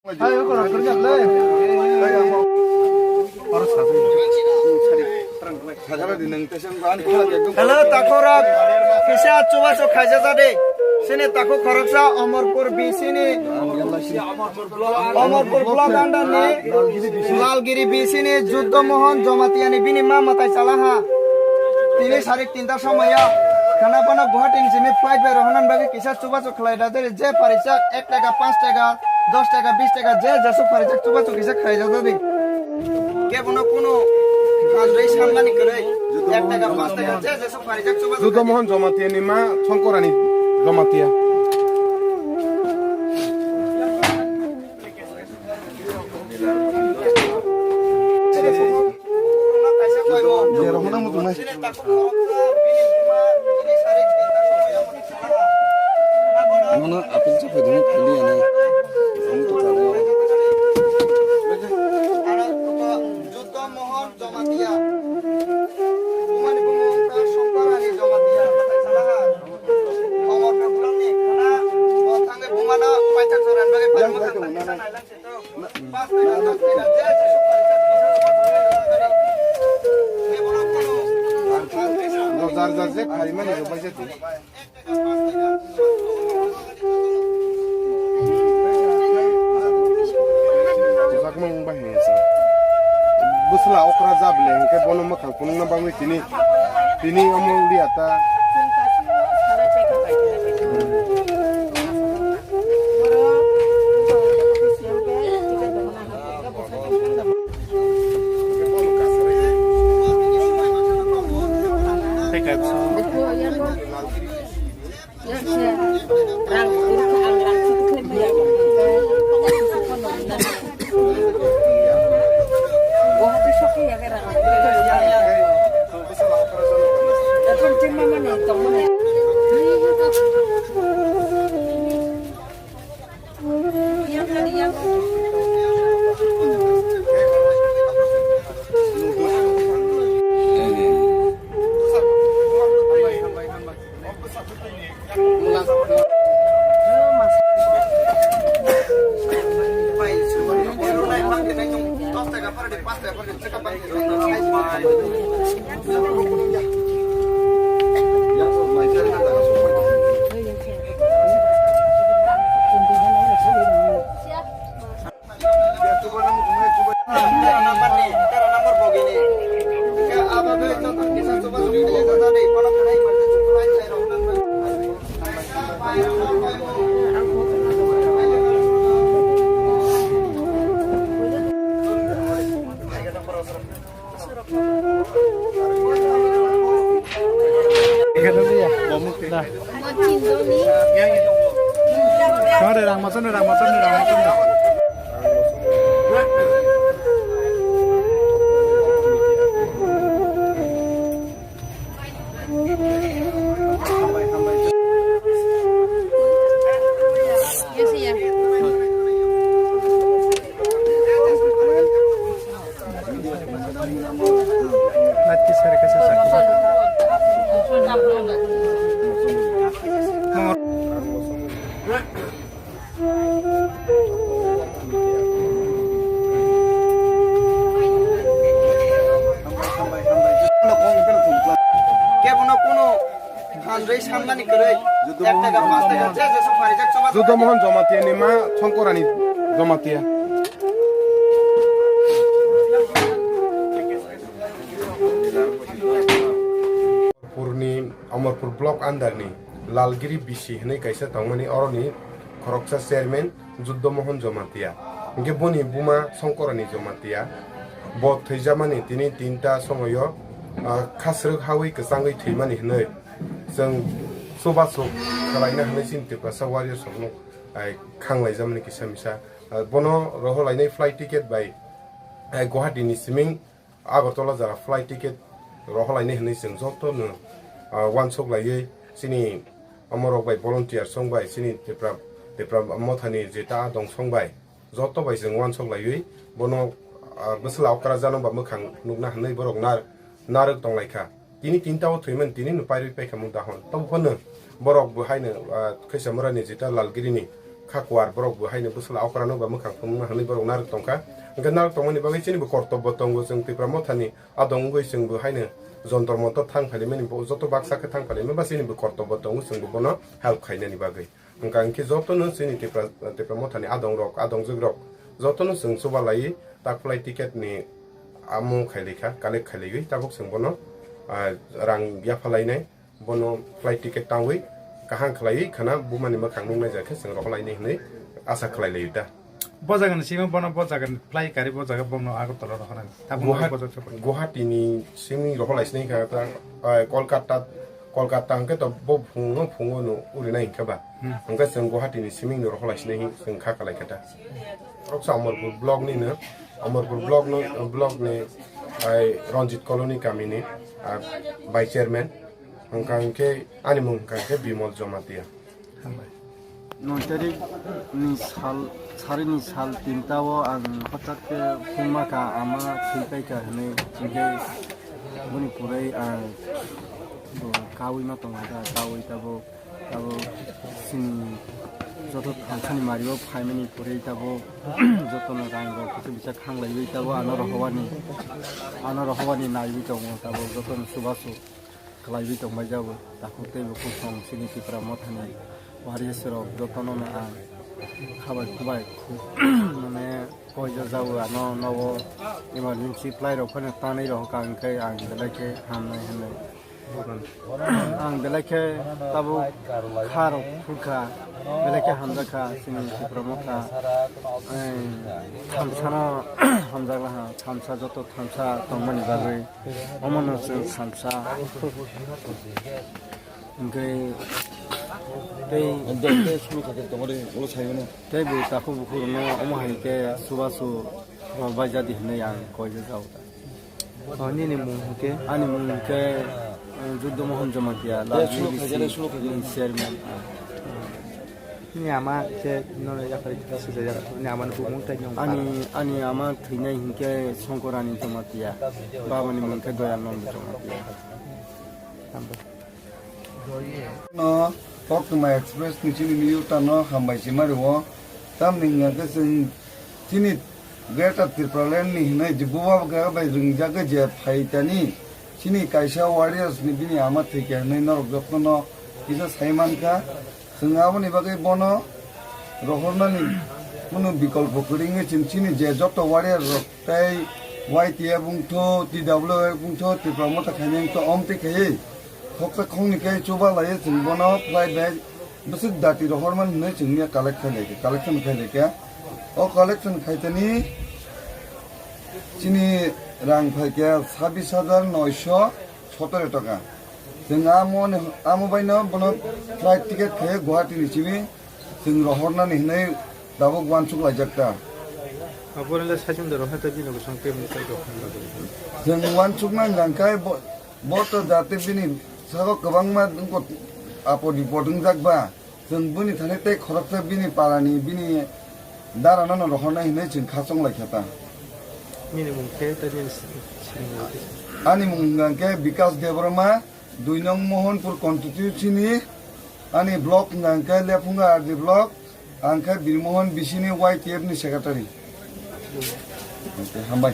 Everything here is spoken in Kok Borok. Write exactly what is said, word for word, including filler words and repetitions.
Hello, takhorok, kisa chubachu khaijak de. Sini takhuk khoroksa Omorpur B C ni, Omorpur block under ni Lalgiri B C ni Juddo Mohon Jamatia ni bini ma mwtai chalaha. Tini sarik tinta somoyo khana phano Guwahati ni simi flight bai rohorna bagwi kisa chubachu khlai rajak je parijak ek taka, panch taka, dos taka, bis taka je jesuk parijak chubachu kisa khlai rajak de. Kebono kuno hamrwi sanmani kwrwi, ek taka, panch taka, je jesuk parijak chubachu. Juddo Mohon Jamatia ni ma Songkorani Jamatia. Mano apil sa phaidung phali ano. Ang to talo. Juddo Mohon Jamatia. Bumani bumung ta Songkorani Jamatia. Omor Kapuram ni khana, bo thangwi bumano paithak joran bagwi palmo thang thang kisa nailang se to. Pas taka, dos taka, je je suk parijak. Jar jar je khaimani rwbaijak di. Bwsakma wngba hwnwi sa. Bwsla okra jable hwnkhe bono mwkhang phunukna bagwi tini, tini omo liya ta. Rang masuk, rang masuk, rang masuk. Kebono kuno hamrwi sanmani kwrwi, ek taka, panch taka, je jesu pharijak chubachu. Juddo Mohon Jamatia ni ma Songkorani Jamatia. Purni Amarpur block under ni Lalgiri B C hinwi kaisa tongmani, oroni khoroksa chairman Juddo Mohon Jamatia. Hinkhe boni buma Songkorani Jamatia. Bo thwijamani tini tinta somoyo, ah, khasrwk hawi kwchangwi thwimani hinwi chwng chubachu khwlaina hinwi chini Tiprasa warriors rokno, ai, khanglaijamani kisa misa. Ah, bono rohorlainai flight ticket bai, ai, Guwahati ni siming Agartala jora flight ticket rohorlainai hinwi chwng jotono, ah, uansuk laiwi chini omorok bai volunteer song bai chini Tipra, Tipra mothani je ta dong song bai joto bai chwng uansuk laiwi bono, ah, bwswla okra jano ba mwkhang nukna hinwi borok nar-, narwk tonglaikha. Tini tinta o thwimani tini no pairwi paikha mung dahon. Tobo phano borok bo haino, ah, Khaisamurani jeta Lalgirini Kha kuar borok bo haino bwswla okra no ba mwkhang phunukna hwnwi borok narwk tongkha. Hwnkhe narwk tongmani bagwi chini bo kortobbo tongo, chwng Tipra Mothani adong wngwi chwng bo haino jontor montor thang phailaimani, bo joto baksa khe thang phailaimani ba chini bo kortobbo tongo chwng bo bono help khainani bagwi. Hwnkha hwnkhe jotono chini Tipra, Tipra Mothani adong rok, adongjwk rok jotono chwng chuba laiwi tak flight ticket ni amo khailaikha, collect khailaiwi tabuk chwng bono, ah, rang yapha lainai. Bono flight ticket tangwi kaham khlaiwi khwna bumani mwkhang nuknai ja khe chwng rohorlainai hwnwi asa khlai laio da. Bo jagani simi bono bo jagani flight kari bo jaga bono Agartala rohornai. Tabuk Guwahati, bo jaga Guwahati ni simi rohorlai sinai kha ta, ai, Kolkata, Kolkata hwnkhe to bo phungo phungo no urinai hwnkhe ba. Hmm. Hwnkhe chwng Guwahati ni simi no rohorlai sinai hin chwng kha khlai kha ta. Roksa Amarpur block ni no, Amarpur block no, block ni, ai, Ranjit Colony kami ni, ah, vice chairman. Hwnkha hwnkhe ani mung hwnkha khe Bimol Jamatia. Hambai. Noi tarik ni sal, sari ni sal tinta o ang hochak khe phunma kha ama thwi pai kha hwnwi, hwnkhe boni pore ang bo kaui ma tongo da, kaui tabuk, tabuk chini joto thansani mari o phaimani pore tabuk jotono rang rok kisa bisa khanglaiwi tabuk ano rohowani, ano rohowani naiwi tongo tabuk jotono chubachu. Khlaiwi tongbai jago. Takhuk tei bukhuk song chini Tipra Mothani warriors rok jotono no ang khabai khubai khu-, mane koijajago ano nogo emergency flight rok phano tanwi rohor ka hwnkhe ang belai khe hamnai hwnwi. Ang belai khe tabuk kha rok phurkha, belai khe hamjakha chini Tipra Motha. Thamsano hamjak laha, thamsa joto thamsa tongmani bagwi. Omono chwng thamsa. Hwnkhe tei tei bo takhuk bukhuk rokno omo hai khe chubachu rwbaijadi hwnwi ang koijak jago. O, nini mung hwnkhe? Ani mung hwnkhe, eh, Juddo Mohon Jamatia, last B D C ni chairman. Nini ama khe nono yakarwi thwkha swijak, nini amani bumung tei nwng ani, ani ama thwinai hinkhe Songkorani Jamatia, babani mung khe Doyal Nando Jamatia. Hambai. No, Koktwma Express ni chini news no hambai se mari o. Tamni hwnkhe chwng chini Greater Tipraland ni hinwi je bubagra bai ringjagwi je phaitani chini kaisa warriors ni bini ama thwikha hinwi norok jotono kisa sai mankha. Chwng aboni bagwi bono rohornani kunu bikolpo kwrwngwi chwng chini je joto warrior rok tei Y T F wngtho, T W F wngtho, Tipra Motha khainai wngtho, omtwi khaiwi khoksa khokni khe chuba laiwi chwng bono flight bai bwswk dati rohormani hinwi chwngno collect khai laikha, collection khai laikha. O collection khaitani chini rang phaikha sabbish hajar noisho sotoro taka. Chwng amo ni, amo baino bono flight ticket khai Guwahati ni simi chwng rohornani hinwi tabuk uansuk laijak ta. Aborok le saichung da rohor ta bini bwsang khe mwtai rok. Chwng uansukna hwnkha khe bo, bo to jate bini sago kwbangma wngkha apod bipod wngjak ba. Chwng bini thani tei khoroksa bini parani bini darano no rohornai hinwi chwng khachong lai kha ta. Nini mung khe tei nini si-, sinimung khe? Ani mung hwnkha khe Bikas Debbarma, dui nong Mohanpur constituency ni, ani block hwnkha khe Lephunga R D block, ang khe Birmohon B C ni Y T F ni secretary. Hambai.